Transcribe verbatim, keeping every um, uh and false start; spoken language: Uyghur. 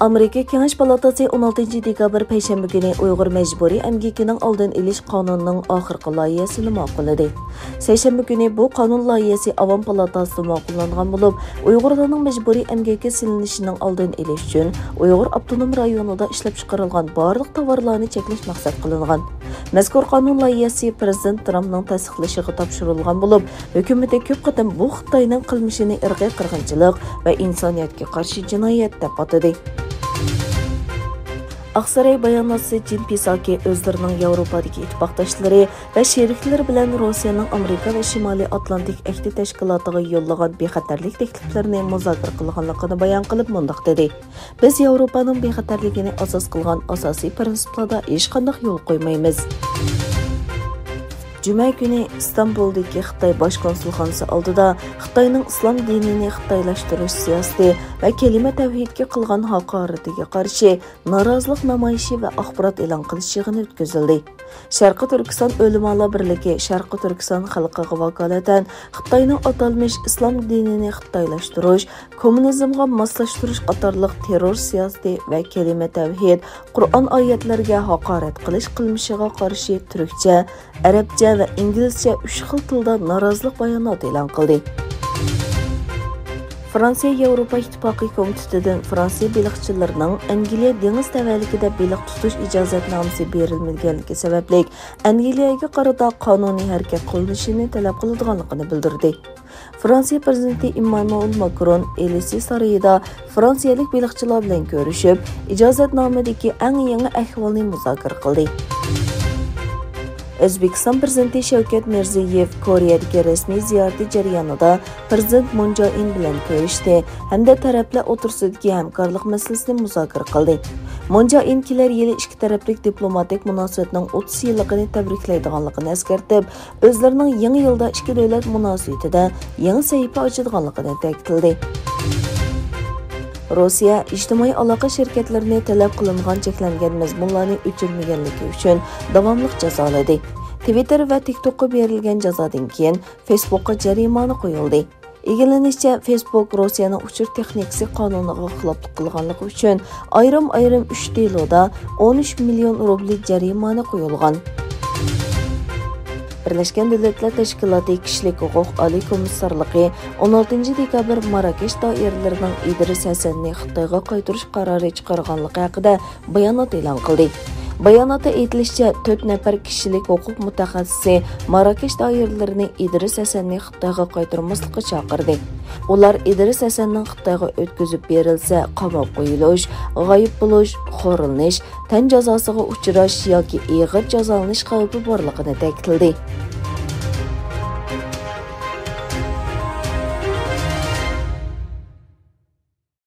ئامېرىكا كېڭەش پالاتاسى ئون ئالتىنچى دېكابىر پەيشەنبە كۈنى ئۇيغۇر مەجبۇرىي ئەمگىكىنىڭ ئالدىنى ئېلىش قانۇنىنىڭ ئاخىرقى لايىھەسىنى ماقۇللىدى. سەيشەنبە كۈنى بۇ قانۇن لايىھەسى ئاۋام پالاتاسىدا ماقۇللانغان بولۇپ، ئۇيغۇرلارنىڭ مەجبۇرىي ئەمگەككە سېلىنىشىنىڭ ئالدىنى ئېلىش ئۈچۈن ئۇيغۇر ئاپتونوم رايونىدا ئىشلەپچىقىرىلغان بارلىق تاۋارلارنى چەكلەش مەقسەت قىلىنغان. مەزكۇر قانۇن لايىھەسى پىرېزىدېنت ترامپنىڭ تەستىقلىشىغا تاپشۇرۇلغان بولۇپ، ھۆكۈمىتى كۆپ قېتىم بۇ خىتاينىڭ قىلمىشىنى ئىرقىي قىرغىنچىلىق ۋە ئىنسانىيەتكە قارشى جىنايەت دەپ ئاتىدى. ئاقساراي باياناتچىسى جېن پىساكى ئۆزلىرىنىڭ ياۋروپادىكى ئىتتىپاقداشلىرى ۋە شېرىكلىرى بىلەن روسىيەنىڭ ئامېرىكا ۋە شىمالىي ئاتلانتىك ئەھدى تەشكىلاتىغا يوللىغان بىخەتەرلىك تەكلىپلىرىنى مۇزاكىرە قىلغانلىقىنى بايان قىلىپ مۇنداق دېدى: بىز ياۋروپانىڭ بىخەتەرلىكىنى ئاساس قىلغان ئاساسىي پىرىنسىپلاردا ھېچقانداق يول قويمايمىز. جۈمە كۈنى ئىستانبۇلدىكى خىتاي باش كونسۇلخانىسى ئالدىدا خىتاينىڭ ئىسلام دىنىنى خىتايلاشتۇرۇش سىياسىتى ۋە كەلىمە تەۋھىدكە قىلغان ھاقارىتىگە قارشى نارازىلىق نامايىشى ۋە ئاخبارات ئېلان قىلىش يىغىنى ئۆتكۈزۈلدى. شەرقىي تۈركىستان ئۆلىمالار بىرلىكى شەرقىي تۈركىستان خەلقىگە ۋاكالىتەن خىتاينىڭ ئاتالمىش ئىسلام دىنىنى خىتايلاشتۇرۇش، كوممۇنىزمغا ماسلاشتۇرۇش قاتارلىق تېررور سىياسىتى ۋە كەلىمە تەۋھىد، قۇرئان ئايەتلەرگە ھاقارەت قىلىش قىلمىشىغا قارشى تۈركچە، ئەرەبچە ۋە ئىنگلىزچە ئۈچ خىل تىلدا نارازىلىق باياناتى ئېلان قىلدى. فرانسىيە ياۋروپا ئىتتىپاقى كومىتېتىدىن فرانسىيە بېلىقچىلىرىنىڭ ئەنگلىيە دېڭىز تەۋەلىكىدە بېلىق تۇتۇش ئىجازەتنامىسى بېرىلمىگەنلىكى سەۋەبلىك، ئەنگلىيەگە قارىتا قانۇنىي ھەرىكەت قوللىنىشىنى تەلەپ قىلىدىغانلىقىنى بىلدۈردى. فرانسىيە پىرېزىدېنتى ئىممانۇئېل ماكرون ئېلىسى سارىيىدا فرانسىيەلىك بېلىقچىلار بىلەن كۆرۈشۈپ، ئىجازەتنامىدىكى ئەڭ يېڭى ئەھۋالنى مۇزاكىرە قىلدى. ئۆزبېكىستان پىرېزىدېنتى شەۋكەت مىرزىيېۋ كورېيەدىكى رەسمىي زىيارىتى جەريانىدا پىرېزىدېنت مۇن جې ئىن بىلەن كۆرۈشتى ھەمدە تەرەپلەر ئوتتۇرىسىدىكى ھەمكارلىق مەسىلىسىنى مۇزاكىرە قىلدى. مۇن جې ئىن كېلەر يىلى ئىككى تەرەپلىك دىپلوماتىك مۇناسىۋەتنىڭ ئوتتۇز يىللىقىنى تەبرىكلەيدىغانلىقىنى ئەسكەرتىپ، ئۆزلىرىنىڭ يېڭى يىلدا ئىككى دۆلەت مۇناسىۋىتىدە يېڭى سەھىپە ئاچىدىغانلىقىنى تەكىتلىدى. روسىيە ئىجتىمائىي ئالاقە شىركەتلىرىنى تەلەپ قىلىنغان چەكلەنگەن مەزمۇنلارنى ئۆچۈرمىگەنلىكى ئۈچۈن داۋاملىق جازالىدى. تىۋىتتېر ۋە تىك توكقا بېرىلگەن جازادىن كېيىن فېيسبۇكقا جەرىمانە قويۇلدى. ئىگىلىنىشىچە، فېيسبۇك روسىيەنىڭ ئۇچۇر تېخنىكىسى قانۇنىغا خىلاپلىق قىلغانلىقى ئۈچۈن ئايرىم-ئايرىم ئۈچ دېلودا ئون ئۈچ مىليون روبلى جەرىمانە قويۇلغان. بىرلەشكەن دۆلەتلەر تەشكىلاتى كىشىلىك ھوقۇق ئالىي كومىسسارلىقى ئون ئالتىنچى دېكابىر ماراكەش دائىرىلىرىنىڭ ئىدرىس ھەسەننى خىتايغا قايتۇرۇش قارارى چىقارغانلىقى ھەققىدە بايانات ئېلان قىلدى. باياناتتا ئېيتىلىشىچە، تۆت نەپەر كىشىلىك ھوقۇق مۇتەخەسسىسى ماراكەش دائىرىلىرىنى ئىدرىس ھەسەننى خىتايغا قايتۇرماسلىققا چاقىردى. ئۇلار ئىدرىس ھەسەننىڭ خىتايغا ئۆتكۈزۈپ بېرىلسە، قاماپ قويۇلۇش، غايىب بولۇش، خورلىنىش، تەن جازاسىغا ئۇچراش ياكى ئېغىر جازالىنىش خەۋپى بارلىقىنى تەكىتلىدى.